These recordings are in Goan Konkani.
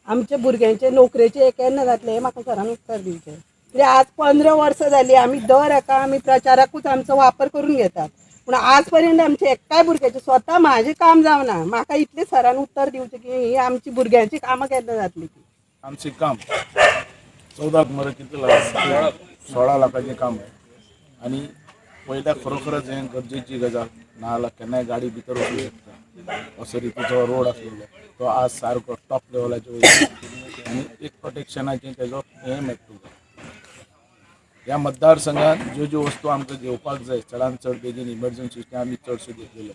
आमच्या भुरग्यांचे नोकरेचे केन्ना जातलें हें म्हाका सरान उत्तर दिवचें. कित्याक आज 15 वर्सां जालीं आमी दर एका आमी प्रचाराकूच आमचो वापर करून घेतात, पूण आज पर्यंत आमचे एकाय भुरग्याचें स्वता म्हाजें काम जावना. म्हाका इतलें सरान उत्तर दिवचें की ही आमची भुरग्यांची कामां केन्ना जातली ती. आमचें काम 14 मरे कितले लाख, 16 लाखाचें काम आहे. आनी पयल्या खरोखरच हें गरजेची गजाल, नाजाल्यार केन्नाय गाडी भितर वचूं शकता असो रितीचो रोड आसलेलो तो आज सारको टॉप लेवलाचेर वयता आनी एक प्रोटेक्शनाचें तेजो हें मेळटा तुका. ह्या मतदारसंघात ज्यो ज्यो वस्तू आमकां घेवपाक जाय चडान चड बेगीन इमर्जन्सी त्यो आमी चडश्यो घेतलेल्यो.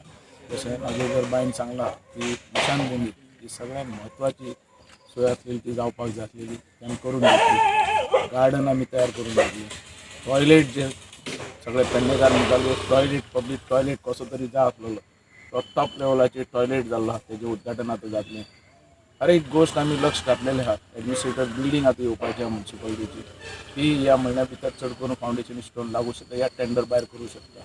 जशें नागेकर बायन सांगलां की स्मशानभुमी ही सगळ्यात म्हत्वाची सोय आसलेली ती जावपाक जाय आसलेली ती आमी करून घेतली. गार्डन आमी तयार करून घेतली. टॉयलेट जे सगळे पेडणेकार म्हणटाले टॉयलेट, पब्लीक टॉयलेट कसो तरी जाय आसलेलो तो टॉप लेवलाचेर टॉयलेट जाल्लो आहा, तेजें उद्घाटन आतां जातलें. हर एक गोश्ट आमी लक्ष घातलेलें आहा. एडमिनिस्ट्रेटर बिल्डींग आतां येवपाची आहा मुन्सिपालिटीची, ती ह्या म्हयन्या भितर चड करून फावंडेशन स्टोन लागू शकता या टेंडर भायर करूं शकता.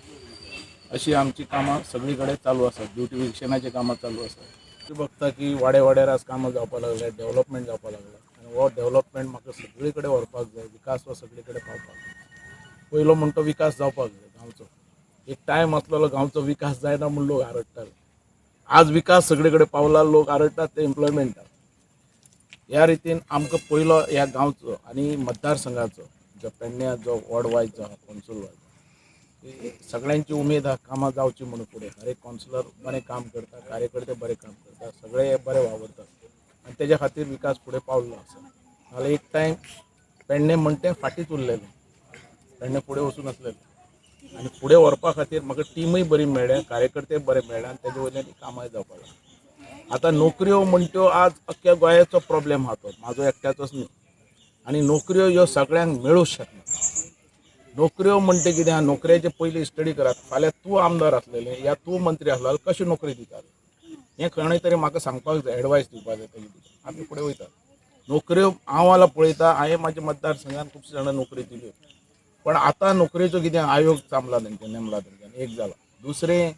अशी आमची कामां सगळी कडेन चालू आसात. ब्युटिफिकेशनाची कामां चालू आसात. तूं बघता की वाडे वाड्यार आज कामां जावपाक लागल्या, डेव्हलपमेंट जावपाक लागला आनी हो डेव्हलपमेंट म्हाका सगळी कडेन व्हरपाक जाय. विकास हो सगळी कडेन पावपाक जाय. पयलो म्हण तो विकास जावपाक जाय गांवचो. एक टायम आसलेलो गांवचो विकास जायना म्हूण लोक आरडटाले. आज विकास सगळे कडेन पावला, लोक आरडटात ते एम्प्लॉयमेंटाक. ह्या रितीन आमकां पयलो ह्या गांवचो आनी मतदारसंघाचो जो पेडण्या जो वॉर्ड वायज जो आहा, कौन्सिल वायज, की सगळ्यांची उमेद आहा कामां जावची म्हणून फुडें. हर एक कावन्सिलर बरें काम करता, कार्यकर्ते बरें काम करता, सगळे बरे वावरतात आनी तेज्या खातीर विकास फुडें पावल्लो आसा. नाल्यार एक टायम पेडणें म्हणटा तें फाटींच उरलेलें, पेडणें फुडें वचूं नासलेलें. आनी फुडें व्हरपा खातीर म्हाका टिमूय बरी मेळ्ळ्या, कार्यकर्ते बरे मेळ्ळे आनी तेजे वयल्यान कामांय जावपाक लागली. आतां नोकऱ्यो म्हणट्यो आज अख्ख्या गोंयाचो प्रॉब्लेम आहा, तो म्हाजो एकट्याचोच न्ही. आनी नोकऱ्यो ह्यो सगळ्यांक मेळूंक शकना. नोकऱ्यो म्हणटे कितें आहा, नोकऱ्याचे पयलीं स्टडी करात. फाल्यां तूं आमदार आसलेलें या तूं मंत्री आसलो जाल्यार कशी नोकरी दिताले हें कोणूय तरी म्हाका सांगपाक जाय, एडवायस दिवपाक जाय. तेजे भितर आमी फुडें वयतात. नोकऱ्यो हांव जाल्यार पळयता, हांवें म्हाज्या मतदारसंघान खुबशे जाणां नोकरी दिल्यो, पण आतां नोकरेचो कितें आयोग थांबला तेंच्यानी, नेमला तेंच्यानी, एक जाला. दुसरें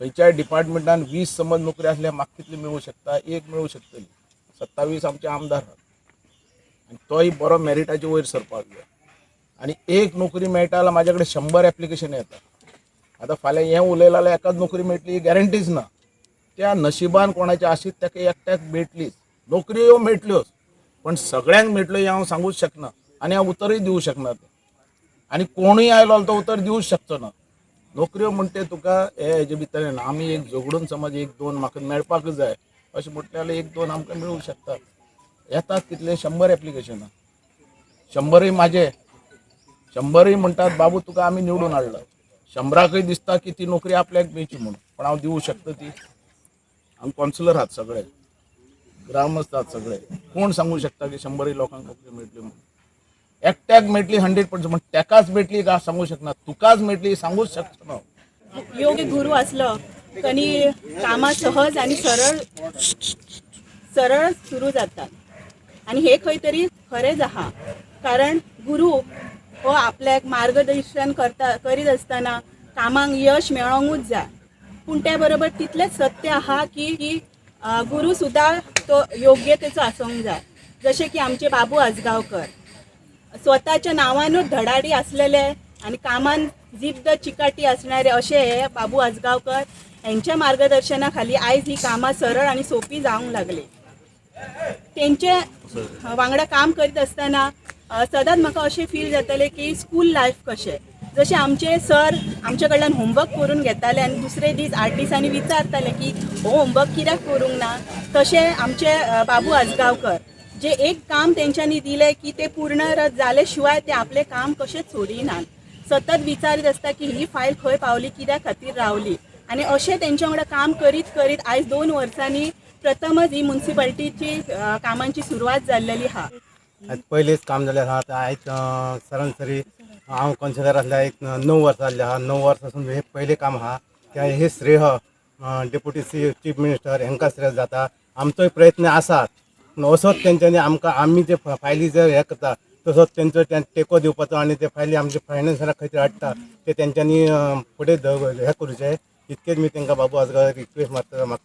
खंयच्याय डिपार्टमेंटान 20 समज नोकरी आसल्यार म्हाका कितली मेळूं शकता, एक मेळूं शकतली. 27 आमचे आमदार आहात आनी तोय बरो मेरिटाचे वयर सरपाक जाय. आनी एक नोकरी मेळटा जाल्यार म्हाज्या कडेन 100 एप्लिकेशन येता. आतां फाल्यां हें उलयलें जाल्यार एकाच नोकरी मेळटली ही गॅरंटीच ना. त्या नशिबान कोणाच्या आशीत ताका एकट्याक मेळटलीच नोकरी, ह्यो मेळटल्योच, पण सगळ्यांक मेळटल्यो हें हांव सांगूच शकना आनी हांव उतरूय दिवं शकना तें. आनी कोणूय आयलो जाल्यार तो उतर दिवूच शकचो ना. नोकऱ्यो म्हणटे तुका हे हेजे भितर येना. आमी एक झगडून समज एक दोन म्हाका मेळपाक जाय अशें म्हटलें जाल्यार एक दोन आमकां मेळूंक शकतात. येतात कितले, 100 एप्लिकेशनां, 100य म्हाजे, 100य म्हणटात बाबू तुका आमी निवडून हाडला. 100कय दिसता की ती नोकरी आपल्याक मेळची म्हणून, पण हांव दिवूं शकता ती? आमी कौन्सिलर आहात सगळे, ग्रामस्थ आहात सगळे, कोण सांगू शकता की 100य लोकांक नोकरी मेळटली म्हणून? एकट्याक मेळटली 100%, पण तेकाच मेळटली का सांगू शकना, तुकाच मेळटली सांगूच शकना हांव. योग्य गुरु असलो कनी कामां सहज आनी सरळ सरळ सुरू जातात आनी हे खंय तरी खरेंच आहा, कारण गुरू हो आपल्याक मार्गदर्शन करता करीत आसतना कामांक यश मेळोंकूच जाय. पूण त्या बरोबर तितलेंच सत्य आहा की गुरू सुद्दां तो योग्यतेचो आसूंक जाय. जशें की आमचे बाबू आजगांवकर स्वताच्या नांवानूच धडाडी आसलेले आनी कामान जिद्द चिकाटी असणारे असे हे बाबू आजगांवकर यांच्या मार्गदर्शना खाली आयज ही कामां सरळ आनी सोंपी जावंक लागली. तेंचे वांगडा काम करीत आसतना सदांच म्हाका अशें फील जातालें की स्कूल लायफ कशें, जशें आमचे सर आमचे कडल्यान होमवर्क करून घेताले आनी दुसरे दीस 8 दिसांनी विचारताले की हो होमवर्क कित्याक करूंक ना, तशें आमचे बाबू आजगांवकर जे एक काम तेंच्यांनी दिलें की ते पूर्ण जाले शिवाय ते आपलें काम कशेंच सोडिनात. सतत विचारीत आसता की ही फायल खंय पावली, कित्या खातीर रावली. आनी अशें तेंच्या वांगडा काम करीत करीत आयज 2 वर्सांनी प्रथमच ही मुन्सिपालिटीची कामांची सुरवात जाल्लेली आहा. आयज पयलींच काम जालें आसा. आतां आयज सरासरी हांव कौन्सिलर आसल्यार एक 9 वर्सां जाल्लीं आहा. 9 वर्सां पासून हें पयलें काम आहा. त्या हे श्रेय डेप्युटी चीफ मिनिस्टर हांकां श्रेय जाता. आमचोय प्रयत्न आसात, पूण असोच तेंच्यांनी आमकां आमी जे फायली जर हें करता तसोच तेंचो टेको दिवपाचो आनी ते फायली आमचे फायनान्सराक खंय तरी हाडटा ते तेंच्यांनी फुडें हें करूचें. इतकेच मी तांकां बाबू आजगांव रिक्वेस्ट मारता मागता.